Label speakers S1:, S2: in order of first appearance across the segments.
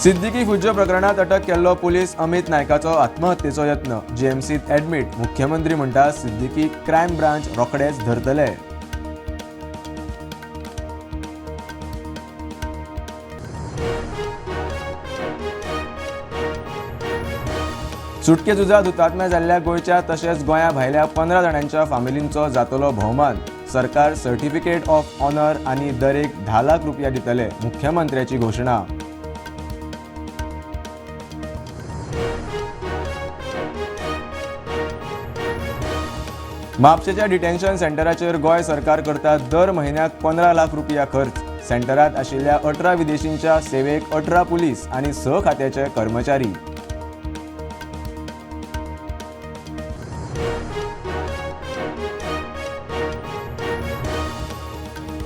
S1: सिद्दीकी फुज्जो प्रकरणात अटक केल्लो पुलीस अमित नायकाचो आत्महत्येचो यत्न, जीएमसीत ॲडमीट. मुख्यमंत्री म्हणटा सिद्दीकी क्रायम ब्रांच रोखडेच धरतले. सुटके झुजात हुतात्मे जाल्ल्या गोंयच्या तशेंच गोंया भायल्या 15 जाणांच्या फामिलींचो जातलो भोवमान. सरकार सर्टिफिकेट ऑफ ऑनर आनी दरेक 10 लाख रुपया दितले, मुख्यमंत्र्याची घोशणा. म्हापशेच्या डिटेन्शन सेंटराचेर गोंय सरकार करता दर म्हयन्याक 15 लाख रुपया खर्च. सेंटरात आशिल्ल्या 18 विदेशींच्या सेवेक 18 पुलीस आनी 6 खात्याचे कर्मचारी.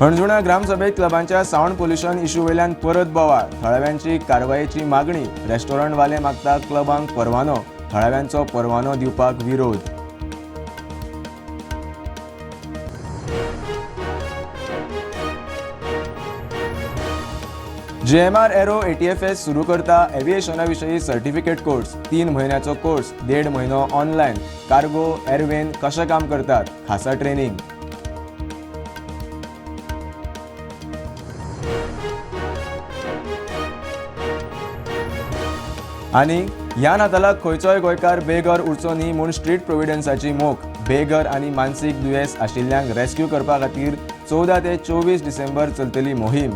S1: हणजुणा ग्रामसभेत क्लबांच्या सावंड पोल्युशन इशू वयल्यान परत बोवाळ. थळाव्यांची कारवायेची मागणी. रेस्टॉरंटवाले मागता क्लबांक परवानो, थळाव्यांचो परवानो दिवपाक विरोध. जीएमआर एरो एटीएफएस सुरू करता एव्हिएशना विशीं सर्टिफिकेट कोर्स. 3 म्हयन्याचो कोर्स, 1.5 म्हयनो ऑनलायन. कार्गो एअरवेन कशें काम करतात खासा ट्रेनिंग. आनी ह्या नातालाक खंयचोय गोंयकार बेघर उरचो न्ही म्हूण स्ट्रीट प्रोविडन्साची मोख. बेघर आनी मानसीक दुयेंस आशिल्ल्यांक रेस्क्यू करपा खातीर 14 ते 24 डिसेंबर चलतली मोहीम.